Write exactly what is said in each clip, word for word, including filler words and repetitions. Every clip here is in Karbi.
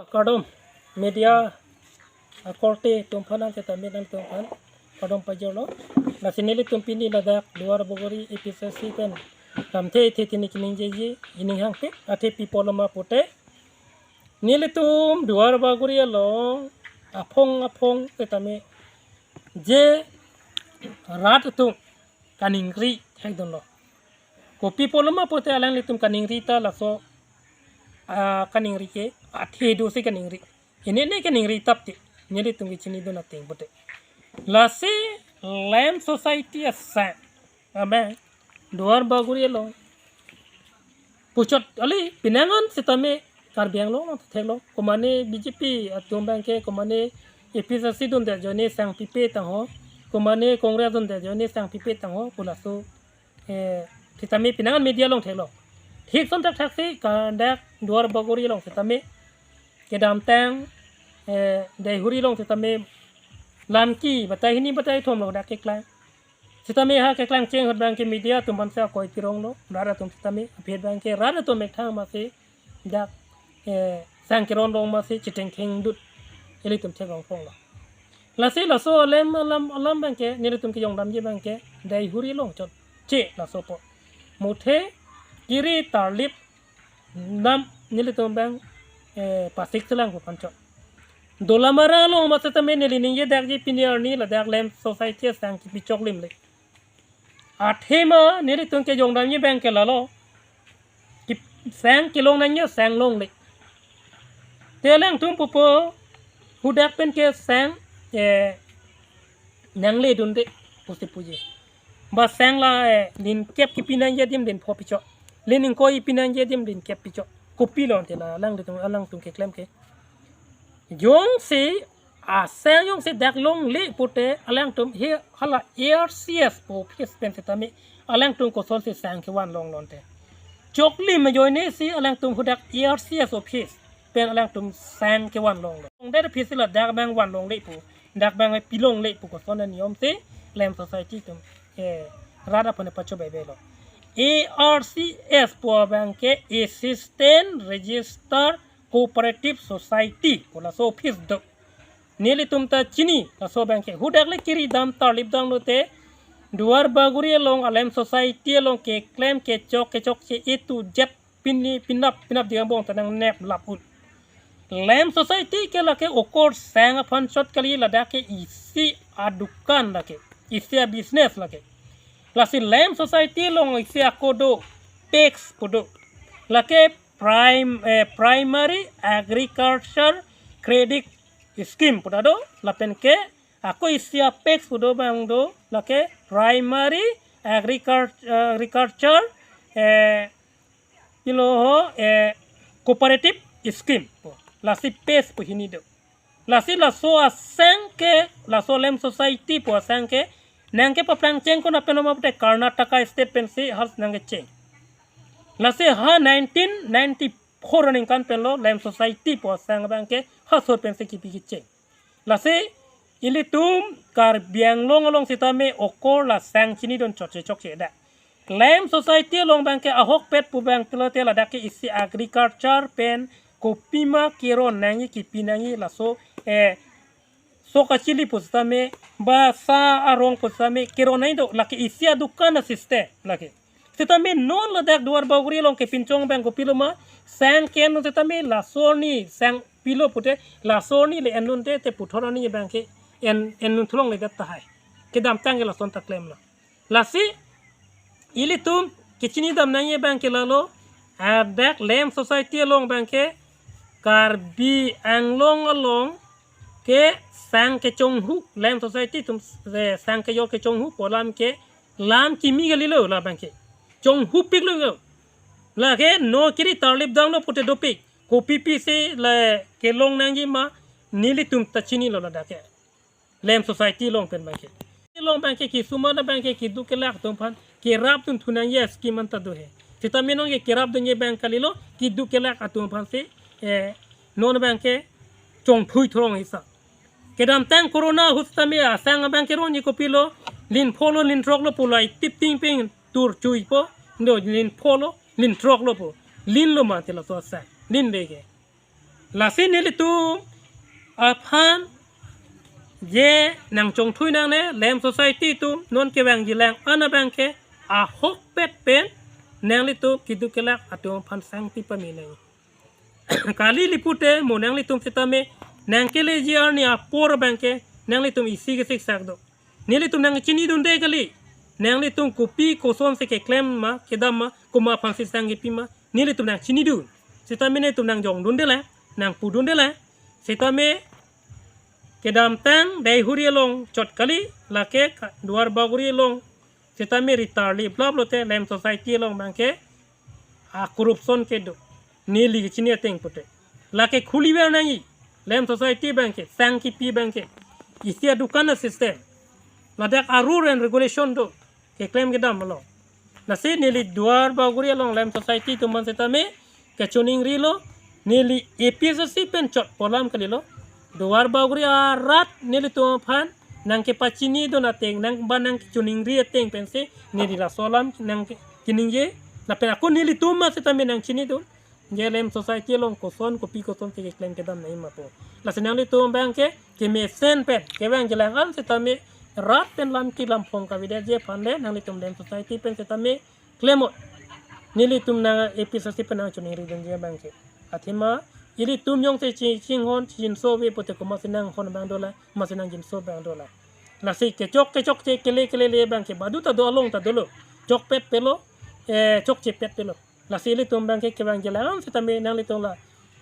Kardom media akorte atum aphan, setame nangtumphan kardom pajirlo. Lasi nelitum pini ladak Duar Bagori A P H L C pen lamthe the tini kaningjeji, ining hangke athe pi apotlo ma pute, nelitum Duar Bagori along aphong aphong setame je rat atum kaningri thekdunlo. Kopi apotlo ma pute alanglitum kaningri ta laso, ah, kaningri ke athe dosi kaningri. Ini ne kaningri tap ti. Nelitum kechinidun ateng pute, lasi Lem Society asai abang Duar Bagori along puchot kali pinangan setame Karbi Anglong along theklo. Komane B J P atum abangke komane A P H L C dunde ajoine sang pipe tangho, komane Congress dunde ajoine sang pipe tangho pu laso, eh, setame pinangan media along theklo. Thik ason thakthak si kandak Duar Bagori along setame kedamtang, eh, Deihori along setame lamki batai hini batai thom lo dak keklang. Setame ha keklang cheng ahut abangke media atum aphan si akoi pironglo, rat atum setame aphi abangke rat atum methang masi dak, eh, sang keron rong masi chiteng khengdut ilitum theklong ponglo. Lasi laso alam alam alam abangke nelitum kejongdamji abangke Deihori along chot che laso po. Muthe kiri tarlip dam nelitum abang, eh, pasik selang pu aphan chot. Dolamara along ma setame neli ningje dakji pini arni ladak Lem Society asang kipi choklim le. Athema nelitum kejongdamji abangke lalo. Ki sang kelong nangji sang longle. Te alangtum pupo hadak pen ke sang, eh, nangledunde pusi puji. Ba sang la, eh, lin kep kipi nangji adim lin pho pichot. Lin ingkoi kipi nangji adim lin kep pichot. Kopilo ante la alangtum alangtum keklem ke. Jongsi asang jongsi dak longle pute alangtum he hala A R C S pu office pen setame alangtum kosonsi sang kevan longlo ante. Choklim ajoine si alangtum hadak A R C S office pen alangtum sang kevan longlo. Longdet aphi si ladak abang van longle pu, dak abang pilongle pu koson aniyom si Lem Society atum, eh, rat aphan pachobei-beilo. A R C S pu abangke Assistant Register Cooperative Society pu laso office do. Nelitum ta chini, laso abangke hadak le kiri dam tarlip dam lote Duar Bagori along a Lem Society along keklem kechok kechokche A to Z pini pinap pinap di angbong ta nangnep lap un. Lem Society ke lake okor sang aphan chot kali, ladak ke isi adukan lake, isi abusiness lake. Lasi Lem Society along isi ako do, PACS pu do. Lake prime, eh, Primary Agriculture Credit Scheme pu ta do, lapen ke ako isi a-PACS pu do abang do, lake Primary Agriculture, Agriculture, eh, pilo ho, eh, Cooperative Scheme pu. Lasi PACS pu hini do. Lasi laso asang ke, laso Lem Society pu asang ke nangkepaphrang cheng konat penlo ma pute Karnataka State pensi ha nangkecheng. Lasi ha nineteen ninety-four aningkan penlo Lem Society pu asang abangke ha sot pensi kipi kecheng. Lasi ilitum Karbi Anglong along setame okor la sang chinidun chokche chokche da. Lem Society along abangke ahokpet pu abang pulote ladak ke isi agriculture pen kopima keron nangji kipi nangji laso, eh, sok achili pu setame ba sa arong pu setame keron nangji do, lake isi adukan a-system lake. Setame non ladak Duar Bagori along kepinchong abang kopilo ma, sang ke-en setame laso arni sang pilo pute, laso arni le en-un te, te puthot arni abangke en, en-un thu longledet tahai. Kedamtang ke lason ta klemlo. Lasi ilitum kechinidam nangji abangke lalo, hadak Lem Society along abangke Karbi Anglong along ke sang kechonghu, Lem Society atum, eh, sang kejor kechonghu pu alam ke lam kimi kalilo la abangke. Chonghupiklo. Lake non kiri tarlip damlo pute dopik. Kopi pisi le kelong nangji ma nelitum ta chinilo ladak ke. Lem Society along pen abangke. Along abangke kisuma abangke keduk kelak atum aphan kerapdun thu nangji a-scheme anta do he. Setame non ke kerapdunji abang kalilo, keduk kelak atum aphan si, eh, non abangke chongthui thu long hisa. Kedamtang corona ahut setame asang abang keronji kopilo, lin pholo lin throklo pu la itip ting ping tur chuipo, do lin pholo lin throklo pu. Linlo ma te laso asang. Linle ke. Lasi nelitum aphan je nangchongthui nangne, LAMP Society atum non kevangjilang an abangke ahokpet pen nanglitum keduk kelak atum aphan sangti pame nang. Kali li pute mo nanglitum setame nangkeleji arni apor abangke nanglitum isi kesik sak do. Nelitum nangchinidunde kali. Nanglitum kopi kosonsi keklem ma, kedam ma, komat aphansi sangkipi ma, nelitum nangchinidun. Setame nelitum nangjongdunde lang, nangpudunde lang. Setame kedamtang Deihori along chot kali, lake ka-, Duar Bagori along setame ritar li blap lote LAMP Society along abangke a-corruption kedo. Neli kechini ateng pute. Lake khuliver nangji. LAMP Society abangke, sangkipi abangke. Isi adukan a-system. Ladak a-rule and regulation do. Keklem kedam along. Lasi neli Duar Bagori along LAMP Society atum aphan setame kechoningrilo, neli A P H L C pen chot pu alam kalilo. Duar Bagori arat nelitum aphan nangkepachinidun ateng, nang ba nangkechoningri ateng pensi neli laso alam nangkeningje. Lapen ako nelitum ma setame nangchinidun. Je LAMP Society along koson kopi kosonsi keklem kedam nangji ma pu. Lasi nanglitum abangke kemesen pen kevangjilang an setame rat pen lam ki lam phong kavedetji aphan le nanglitum LAMP Society pen setame klemnon. Nelitum nang A P H L C pen nangchoningridunji abangke. Athema ilitum jongsi chi-, chinghon chinso ave pute komatsi nanghon abang dolang, komatsi nangjinso abang dolang. Lasi kechok kechokche kele kelele abangke badu ta do, along ta dolo. Chokpet pelo, eh, chokchepet pelo. Lasi ilitum abangke kevangjilang an setame nanglitum la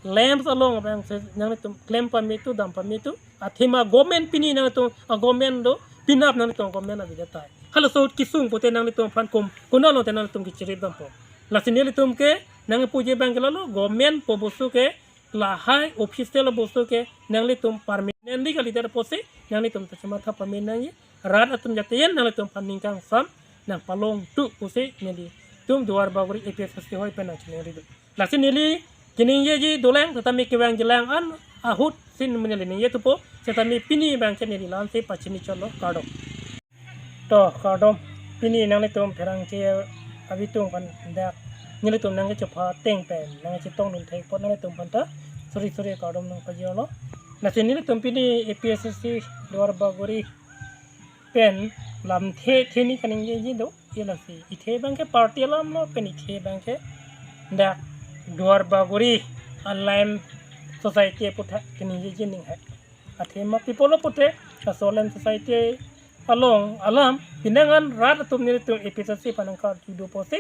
LAMPS along abangsi nanglitum klem pame tu, dam pame tu. Athema government pini nanglitum, a-government do, penap nanglitum government avedet tahai. Halaso ahut kesung pute nanglitum aphan kum, konat along te nanglitum kechirip dampo. Lasi nelitum ke nangpuji abangke lalo, government pu bosthu ke lahai official bosthu ke nanglitum permanently kalidet apotsi nanglitum ta chematha pame nangji. Rat atum jate yen nanglitum aphan ning kangsam nangpalong tu pusi nelitum Duar Bagori A P H L C hoi pen nangchiningrido. Lasi neli keningjeji dolang, setame kevangjilang an ahut si neli ningje thupo, setame pini abangke neli la-ansi pachini chotlo, kardom. To, kardom, pini nanglitum pherangke abitung aphan dak nelitum nangkechopha ateng pen nangchetongdun thek apot nanglitum aphan ta suri suri kardom nangpajirlo. Lasi nelitum pini A P H L C Duar Bagori pen lamthe theni kaningjeji do, ye lasi. Ithe abangke party alam lo, pen ithe abangke dak Duar Bagori a-LAMPS Society aputhak kaningjeji ning hai. Athema pi pulo pute, laso LAMPS Society along alam, pinangan rat atum nelitum A P H L C aphan nangkarju do pusi,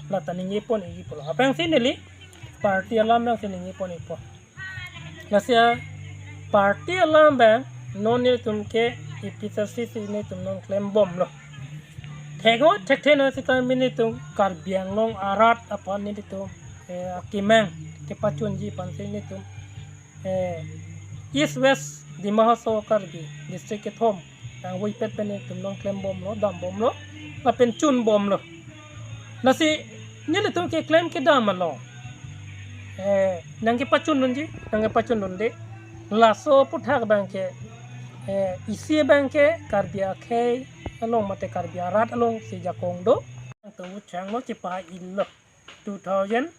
la ta ningje pon-ikji pulo. Aphrangsi neli party alam nangsi ningje pon-ikpo. Lasi a-party alam abang non nelitum ke A P H L C si nelitum non klembomlo. Thek-o thekthe non setame nelitum Karbi Anglong arat aphan nelitum, eh, akemang kepachunji aphansi nelitum, eh, East West Dima Hasao Karbi district kethom tangvoipet pen nelitum non klembomlo, dambomlo, lapen chunbomlo. Lasi nelitum keklem kedam along, eh, nangkepachundunji, nangkepachundunde. Laso aputhak abangke, eh, isi abangke Karbi akhei along mate Karbi arat alongsi jakong do. Nangtum vutchanglo, chepahai-iklo two thousand,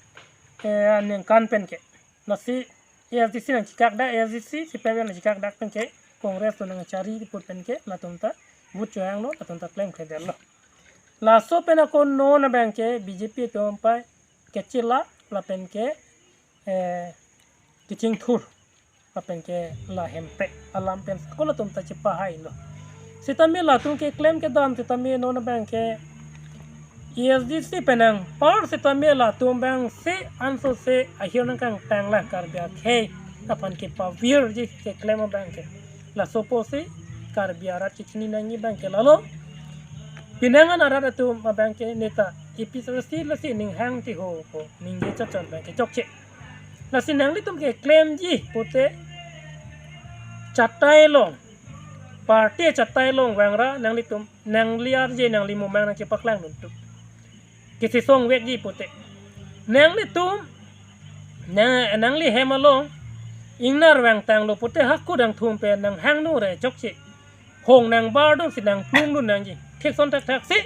eh, aningkan penke. Lasi A S D C nangchekak dak, A S D C, C P I M nangchekak dak penke, Congress atum nangchari put penke, latum ta vote chohanglo, latum ta klemkledetlo. Laso pen ako non abangke B J P atum pai kechila, lapenke, eh, kechingthur, lapenke la hemprek alam pen ako latum ta chepahailo. Setame latum keklem kedam setame non abangke A S D C penang par setame latum abangsi ansose ahir nangkangtanglang Karbi akhei aphan kepavirji keklem abangke. Laso pusi Karbi arat kechini nangji abangke lalo. Pinangan arat atum abangke neta A P H L C lasi ninghang ti ho ko ningje chachon abangke chokche. Lasi nanglitum keklemji pute chatai along, party chatai along vangra nanglitum nangli arje nangli mumang nangkepaklangdun tu. Kachesongvekji pute. Nanglitum, na, nangli hem along ingnar vangtanglo pute hako dangthum pen nanghangdunre chokche. Hong nangbardunsi nangplungdun nangji. Thekson thakthaksi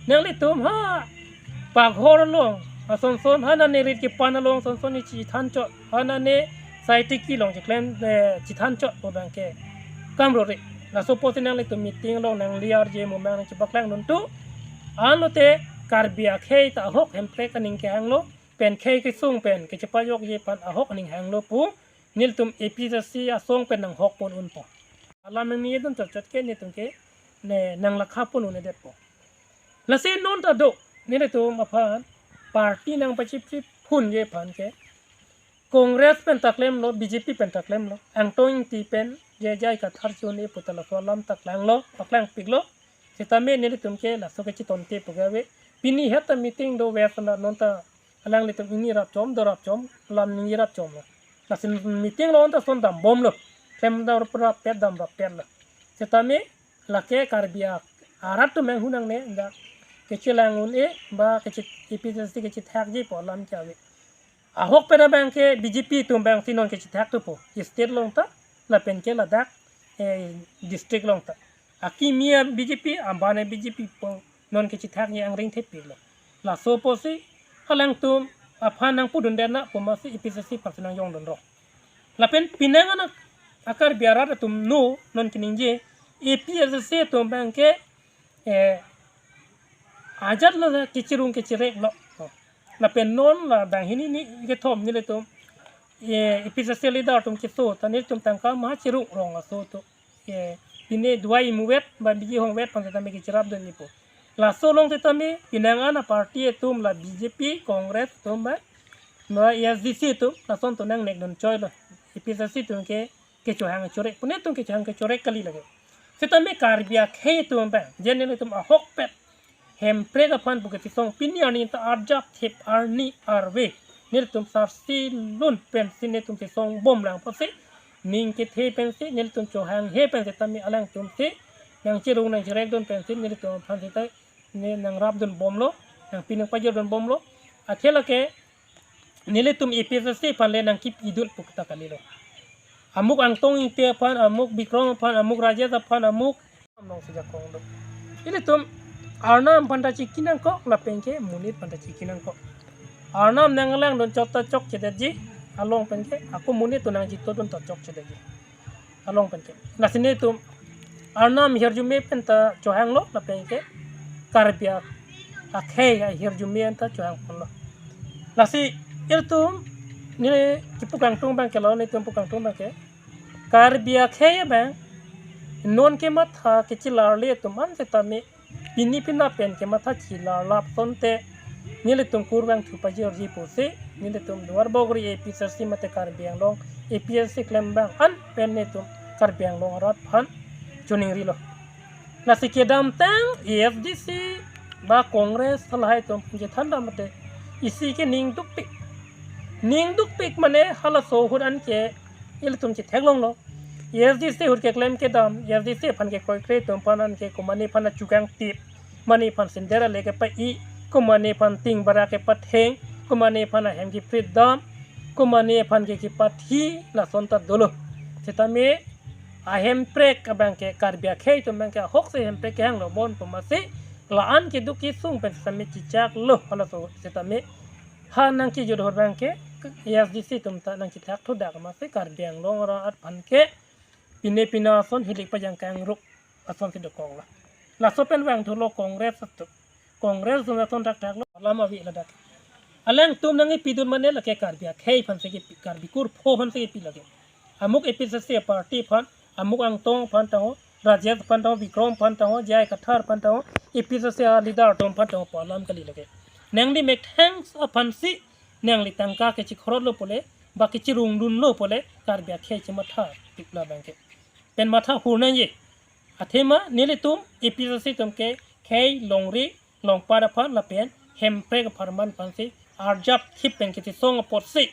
nanglitum ha paghor along asonson, ha nane rit kepan along asonson ne chethanchot, ha nane Sai tiki long chiklem, eh, chithan chot pu abangke kam rore. Laso apotsi nanglitum meeting along nangli arje mumang nangchipaklang dun tu. Anlote Karbi akhei ta ahok Hemprek aning kehanglo, pen khei kesung pen kechepajokji aphan ahok aning hanglo pu nelitum A P H L C asong pen nanghok pon unpo. Alam nangni edun chot chot ke nelitum ke ne nanglakha pon un-edetpo. Lasi non ta do, nelitum aphan party nangpachiphri phunji aphan ke Congress pen ta klemlo, B J P pen ta klemlo, Angtong Ingti pen J J I Kathar chun-e pu ta laso alam ta klanglo, paklangpiklo. Sitame nelitum ke laso ke chitonte pu gave. Pini het ta meeting do ves la non ta alanglitum ingni rapchom, do rapchom, lam ningje rapchomlo. Lasi meeting along ta son dambomlo. Klem dam rapet, dam rapetlo. Sitame lake Karbi a-, arat atum menghu nangne, dak kechelang un-e, ba keche-, A P H L C kechethakji pu alam ke ave. Ahok pen abangke B J P atum abangsi non kechethak thupo. State along ta, lapen ke ladak, eh, district along ta. Akimi a-B J P, aban a-B J P pu non kechethakji angring thepiklo. Laso apotsi, alangtum aphan nangpudun detna pu amatsi A P H L C aphansi nangjong dunrong. Lapen penang anak a-Karbi arat atum no non keningje, A P H L C atum abangke, eh, ajat la kechirung kechireklo. Lapen non la banghini ni kethom nelitum, eh, A P H L C leader atum keso ta nelitum tangka ma chirung rong aso to. Eh, pine duai imu vet, ba biji hong vet aphan setame kecherap dun nipo. Laso along setame penang an a-party atum la B J P, Congress atum ba, ba A S D C atum, lason atum nangnek dun choilo. A P H L C atum ke kechohang chorek, pune atum kechohang kechorek kali lake. Setame Karbi akhei atum abang, je nelitum ahokpet Hemprek aphan pu kechisong pini arni ta arjap thip arni arve. Nelitum sarsi lun pensi nelitum chisong bomlang apotsi, ning kethe pensi, nelitum chohanghe pensi tame alangtumsi nangchirung nangchirek dun pensi nelitum aphan sita ne nangrap dunbomlo, nangpi nangpajir dunbomlo. Athe lake nelitum A P H L C aphan le nangkipi dun pu ta kalilo. Amuk Angtong Ingti aphan, amuk Bikrom aphan, amuk Rajesh aphan, amuk amnong si jakong do. Ilitum Arnam aphan ta chiki nangkok, lapen ke monit aphan ta chiki nangkok. Arnam nanglang dun chot ta chokchedetji, along pen ke, ako monit atum nangchito dun ta chokchedetji. Along pen ke. Lasi nelitum Arnam ahirjume pen ta chohanglo, lapen ke Karbi akhei ahirjume anta chohang ponlo. Lasi ilitum neli kipu kangtung abangke lo, nelitum pu kangtung abangke Karbi akhei abang non kematha kechelarle atum an setame pini pina pen kematha chelarlap asonte nelitum kurvangthu pajirji pusi nelitum Duarbagori A P H L C mate Karbi Anglong A P H L C klembang an pen nelitum Karbi Anglong arat aphan choningrilo. Lasi kedamtang A S D C ba Congress halahai atum chethan dam mate isi ke ning dukpik. Ning dukpik mane halaso ahut an ke ilitum chetheklonglo. A S D C ahut keklem kedam, A S D C aphan kekroikre atum aphan an ke komane aphan achukang tip, mane aphan sender ale kepa-i, komane aphan ting bara kepatheng, komane aphan ahem keprit dam, komane aphan ke kepathi, lason ta dolo. Setame a-Hemprek abangke Karbi akhei atum abangke ahokse Hemprek kehanglo bon pu amatsi, la-an keduk kesung pen setame chechaklo halaso setame ha nangkejut ahut abangke A S D C atum ta nangchethak thudak amatsi Karbi Anglong arat aphan ke pine pina ason hilik pajang kangruk asonsi dokoklo. Laso pen vangthulo Congress atum. Congress atum ason thakthaklo, alam ave ladak. Alangtum nangkipi dun mane lake Karbi akhei aphansi kipi, Karbi kurpho aphansi kipi lake. Amuk A P H L C party aphan, amuk Angtong aphan ta ho, Rajesh aphan ta ho, Bikrom aphan ta ho, J I Kathar aphan ta ho, A P H L C leader atum aphan ta ho pu alam kali lake. Nangli methang aphansi nangli tangka kechikhrotlo pule, ba kechirung dunlo pule, Karbi akhei chematha tip labangke. Pen matha hur nangji. Athema nelitum A P H L C atum ke khei longri longpat aphan lapen Hemprek apharman aphansi arjap thip pen kechisong apotsi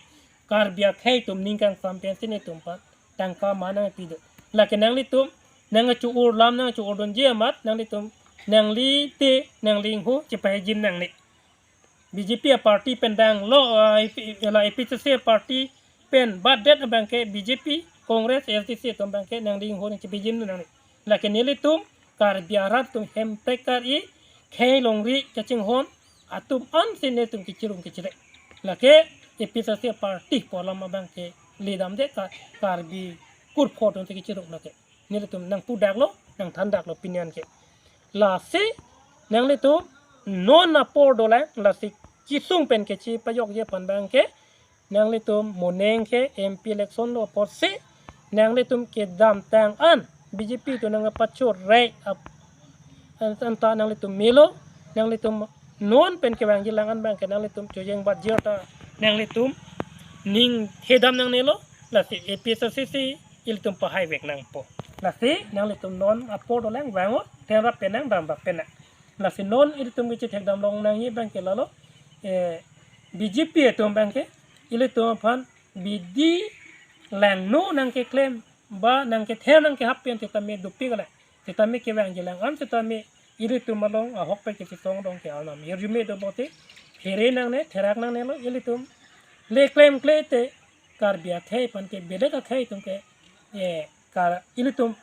Karbi akhei atum ning kangsam pensi nelitum aphan tangka ma nangpi do. Lake nanglitum nangcho-or lam nangcho-or dunji amat nanglitum nangli te nangli ingho chepahejim nangne. B J P a-party pen danglo, ah, A P, la A P H L C a-party pen batdet abangke B J P, Congress, A S D C atum abangke nangli ingho nangchepahejim nangne. Lake nelitum Karbi arat atum Hemprek kar-i khei longri kachinghon atum ansi nelitum kechirung kechirek. Lake A P H L C a-party pu alam abangke ledam de ka Karbi kurpho atum si kechiruk na ke. Nelitum nangpudaklo, nangthandaklo pini an ke. Lasi nanglitum non apor dolang, lasi kesung pen kechipajokji aphan abang ke nanglitum moning ke M P election lo apotsi nanglitum kedamtang an B J P atum nangpachorei ap-, an, anta nanglitum melo, nanglitum non pen kevangji lang an abang ke nanglitum chojeng bat jir ta nanglitum ning thedam nangnelo, lasi A P H L C si ilitum pahai vek nangpo. Lasi nanglitum non apor dolang, vang-o, thekrap pen nang, damrap pen nang. Lasi non ilitum kechithekdam long nangji abang ke lalo, eh, B J P atum abang ke ilitum aphan bidi langno nangkeklem ba nangkether nangkehap pen sitame dopik alang. Sitame kevangji lang an sitame ilitum along ahok pen kechetong dong ke arnam hirjume do bote, here nangne, therak nangnelo. Ilitum le klemkle te Karbi akhei aphan ke, belek akhei atum ke, eh, kar ilitum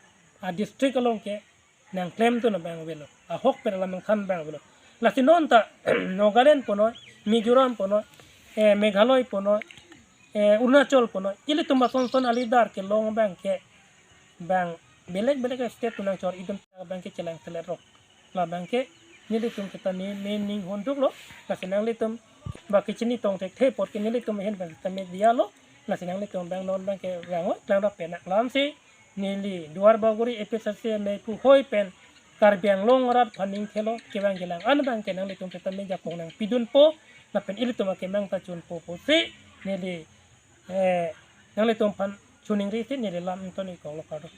a district along ke nangklemdun abang avelo, ahok pen alam nangthan abang avelo. Lasi non ta Nagaland punoi, Mizoram punoi, eh, Meghalaya punoi, eh, Arunachal punoi, ilitum ason son a leader kelong abang ke, bang belek belek state atum nangchor-idun abang ke chelang selet rok. La abang ke nelitum sitame mening honduk lo, lasi nanglitum ba kechini tong thekthe apot ke nelitum ahin abang sitame diya lo, lasi nanglitum abang non abang ke vang-o, klangrap pen nang. Lamsi neli Duar Bagori A P H L C mei pu hoi pen Karbi Anglong arat aphan ning thelo, kevangji lang an abang ke nanglitum sitame jakong nangpidunpo, lapen ilitum akemang ta chunpo pusi neli, eh, nanglitum aphan choningri si neli lam ington-ikoklo, kardom.